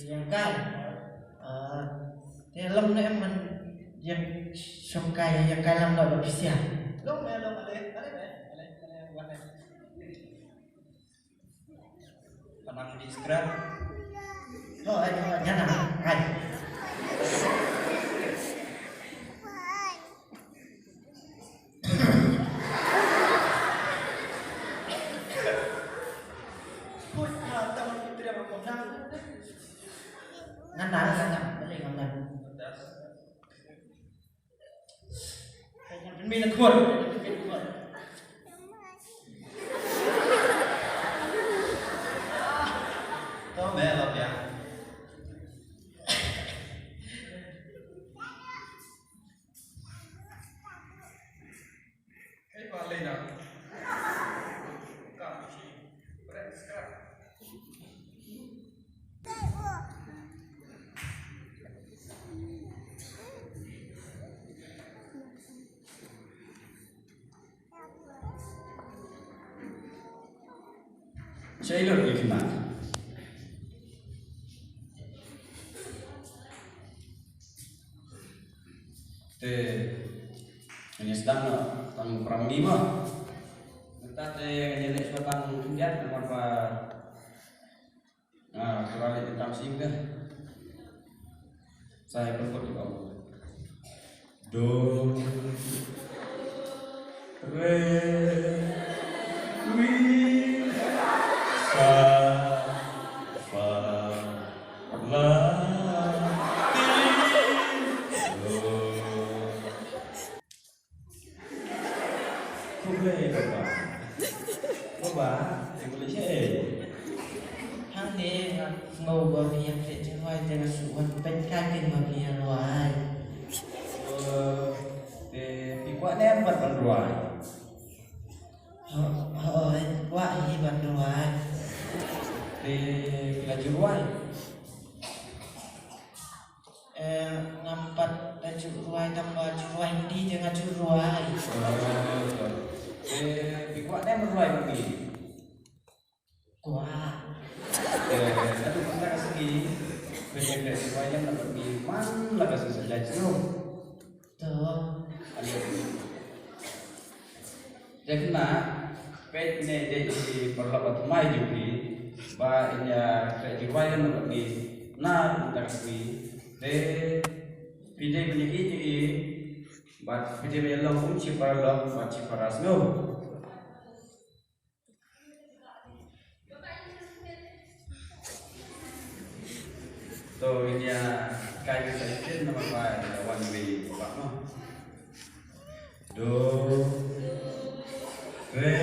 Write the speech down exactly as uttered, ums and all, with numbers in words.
Ïa kai. Ah, te long ne em man ïa shong kai ïa kai lang da pisa. Long me long ale ale me ale ale wan ne. Panang di scrap. Oh, ai, ai, ngana, ai. Ngana, ngana, balik ngana. Min khun. To me lo ya. Hey, Palina. Come, she. Let's go. Sailor ki khmat. Te ngin sdang noh tang pram ngi mo. Mynta te ngin leh shuwa tang khyndiat namar ba nga kwah leh tang sim ka. Sa ïa pynput ïa ka. Do, re, mi, sa, fa, la, ti, do. Khublei baba. Baba, te khublei shaei? Hangne nga sngew ba phi ïa khreh jingrwai te nga shu wan peit ka kin ba phi ïa rwai. Oh, te phi kwah ne em ban rwai? Ho, hooid, kwah hi ban rwai. Te phi la ju rwai? Eh, ngam pat da ju rwai tang ba ju rwai ngi te nga ju rwai. Eh, phi kwah ne em rwai bad ngi? Kwah. Eh, naduh mynta ka sngi phin ïa khreh rwai lem bad ngi man la ka sngi Saitjaiñ shnong. To. Ïa kane, peit ne dei i paralok ba thymmai jong phi ba in ïa khreh jingrwai lem bad ngi na mynta ka sngi. Te phi dei ban ïohi ïohi bad phi dei ban ïa long kum shi paralok bad shi para sngew. To, ngin ïa kai ka sa shisien namar ba ïa wan wei paidbah mo. Do, re,